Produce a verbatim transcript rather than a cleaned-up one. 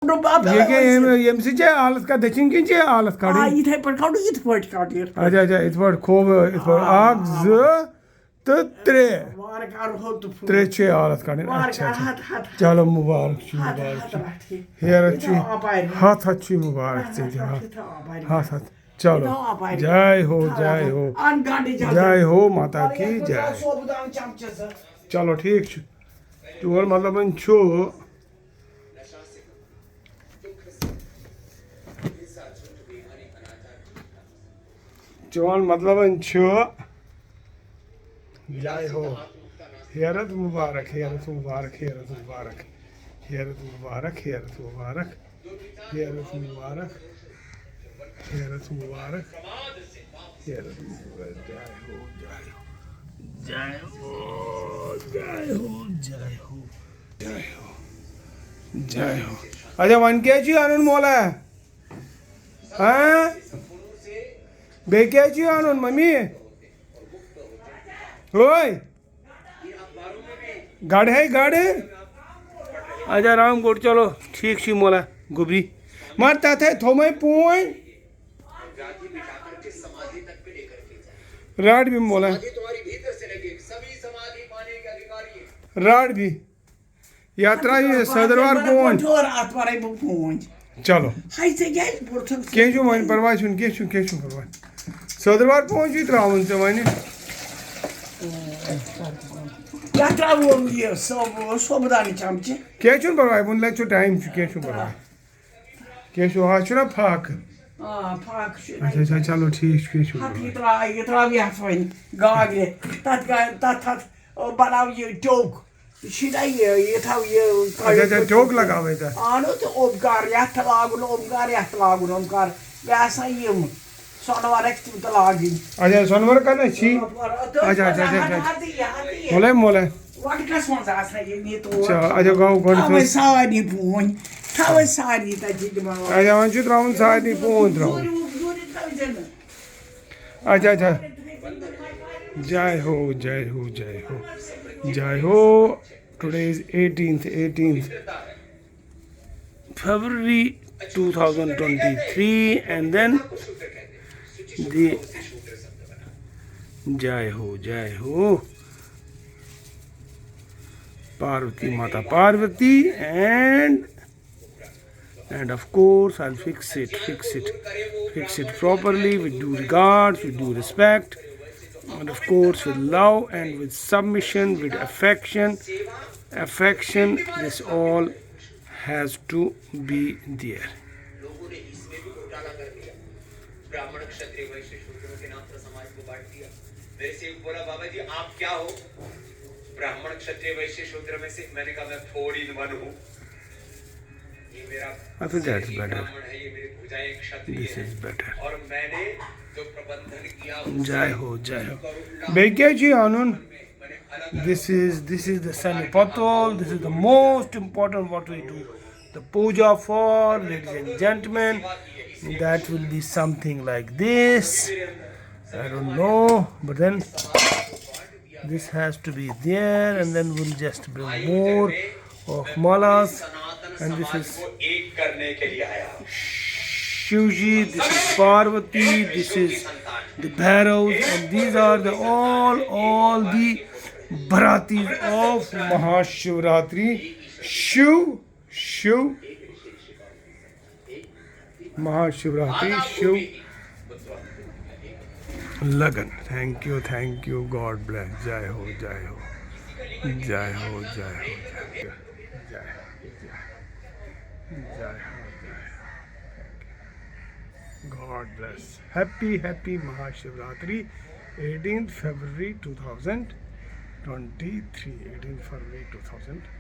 یہِ کیٛاہ ییٚمہِ ییٚمہِ سۭتۍ چھِ آلَس کَڑ دٔچھِنۍ کِنۍ چھِ آلَس آ، کَڑٕنۍ؟ یِتھَے پٲٹھۍ کَڑو، یِتھ پٲٹھۍ کَڑو، یِتھ پٲٹھۍ۔ اچھا اچھا، یِتھ پٲٹھۍ کھووُر، یِتھ پٲٹھۍ آ۔ اَکھ، زٕ تہٕ ترٛےٚ۔ وارٕ کارٕ ہُہ تہٕ پھُہ۔ ترٛےٚ چھِ آلَس کَڑٕنۍ۔ وارٕ اچھا کارٕ اچھا۔ ہَتھ، ہَتھ، ہَتھ۔ چلو مُبارک چھُ، ہَتھ، مُبارک ہَتھ چھُ۔ رَٹھ یہِ۔ ہیرَتھ چھُ۔ یِتھ آو اَپارِ۔ ہَتھ ہَتھ چھُ مُبارک ہَتھ، ژےٚ تہِ، ہَتھ، ہَتھ۔ یِتھ آو اَپارِ۔ ہَتھ ہَتھ۔ چلو۔ یِتھ آو اَپارِ۔ جاے ہو، تھاو جاے ہو۔ اَن گنٛڈٕ جلدی۔ جاے ہو ماتا کی اَدٕ یَتھ منٛز جاے۔ تھاو ثوبہٕ دان چمچہٕ زٕ۔ چلو ٹھیٖک چھُ۔ چون مطلب وۄنۍ چھُ چون مطلب وۄنۍ چھُ جاے ہو۔ ہیرَتھ مُبارک، ہیرَتھ مُبارک، ہیرَتھ مُبارک، ہیرَتھ مُبارک، ہیرَتھ مُبارک، ہیرَتھ مُبارک، ہیرَتھ مُبارک، ہیرَتھ مُبارک۔ جاے ہو، جاے ہو، جاے ہو، جاے ہو، جاے ہو، جاے ہو، جاے ہو۔ اچھا، وۄنۍ کیٛاہ چھُے اَنُن مولا؟ ہاں؟ بیٚیہِ کیٛاہ چھُے اَنُن مٔمی؟ اوے! گڑ ہے گڑ۔ اچھا رام گوٚٹ، چلو ٹھیٖک چھُ مولا گوٚبری۔ مگر تَتھ ہے تھوٚمَے پوٗنۍ۔ رَٹ بیٚیہِ مولا۔ رَٹ بیٚیہِ۔ یَتھ ترٛاو یہِ سٲدٕروار پوٗنۍ۔ ٹھوٗر اَتھ وَرٲے بہٕ پوٗنۍ۔ چلو۔ ہَے ژےٚ کیٛازِ بوٚرتھَکھ؟ کینٛہہ چھُنہٕ وۄنۍ پَرواے چھُنہٕ، کینٛہہ چھُنہٕ، کینٛہہ چھُنہٕ پَرواے۔ سٲدٕروار پوٗنۍ چھُے ترٛاوُن ژےٚ وۄنۍ۔ یَتھ ترٛاوو یہِ سۄ-، سۄبدان چمچہٕ۔ کینٛہہ چھُنہٕ پَرواے، وُنہِ لَگہِ ژےٚ ٹایم چھُ، کینٛہہ چھُنہٕ پَرواے۔ کینٛہہ چھُ، اَز چھُنہ فاقہٕ؟ آ، فاقہٕ چھُ۔ اچھا، اچھا، چلو ٹھیٖک چھُ، کینٛہہ چھُنہٕ ہَتھ پَرواے۔ یہِ ترٛاو، یہِ ترٛاو یَتھ وۄنۍ گاگرِ۔ تَتھ گا-، تَتھ، تَتھ، بَناو یہِ ٹیوٚک۔ یہِ چھُے نا یہِ، یہِ تھاو یہِ اچھا، اچھا، ٹیوٚک لگاوے تَتھ۔ اَنو تہٕ اوٚمکار یَتھ تہٕ لاگُن، اوٚمکار یَتھ تہٕ لاگُن، اوٚمکار۔ بیٚیہِ آسان یِم سۄنہٕ وَرٕکۍ تِم تہٕ لاگٕنۍ۔ اچھا، سۄنہٕ وَرٕ کَتھ چھِ؟ سۄنہٕ وَرٕ، تہٕ اچھا، اچھا، اچھا، اچھا۔ ہَتہٕ، ہَتہٕ یہِ، ہَتہٕ یہِ۔ مولے، مولے۔ وَٹکَس منٛز آسان یِم یہِ تور۔ اچھا، اچھا، گوٚو گۄڈٕ تھاوَے سُہ۔ سارنٕے پوٗنۍ، تھاوَے سارنٕے تَتہِ دِماو۔ اچھا، وۄنۍ چھُ ترٛاوُن سارنٕے پوٗنۍ ترٛاوُن۔ دوٗرِ، دوٗرِ تھٲوزِ نہٕ۔ اچھا، اچھا۔ جاے ہو، جاے ہو، جاے ہو، جاے ہو۔ Today is eighteenth, eighteenth February two thousand twenty-three, and then the جاے ہو، جاے ہو۔ Parvati Mata Parvati and And of course, I'll fix it, fix it, fix it properly with due regards, with due respect, and of course, with love and with submission, with affection. Affection, this all has to be there. लोगों ने इसमें भी घोटाला कर दिया। ब्राह्मण, क्षत्रिय, वैश्य, शूद्रों के नाम पर समाज को बांट दिया। मेरे से बोला, "बाबा जी, आप क्या हो?" ब्राह्मण, क्षत्रिय, वैश्य, शूद्र में से। मैंने कहा, "मैं four in one हूँ।" ये मेरा I think that's better. ब्राह्मण है, ये मेरी भुजाएं क्षत्रिय This हैं। Is better. और मैंने जो प्रबंधन किया, उससे जय हो, जय हो। करुणा بیٚیہِ کیٛاہ چھُ یہِ اَنُن؟ This is, this is the semi patal. This is the most important what we do. The puja for, ladies and gentlemen, that will be something like this. I don't know, but then this has to be there, and then we'll just bring more of malas. And this is Shivji, this is Parvati, this is the Bhairavs, and these are the all, all the baratis of Mahashivratri. Shiv, Shiv, Mahashivratri, Shiv, Lagan. Thank you, thank you. God bless. Jai ho, jai ho. Jai ho, jai ho, jai ho. Jai ho, jai ho. Jai ho, jai ho. Thank you. God bless. Happy, happy Mahashivratri, eighteenth February two thousand twenty-three, eighteenth February two thousand twenty-three.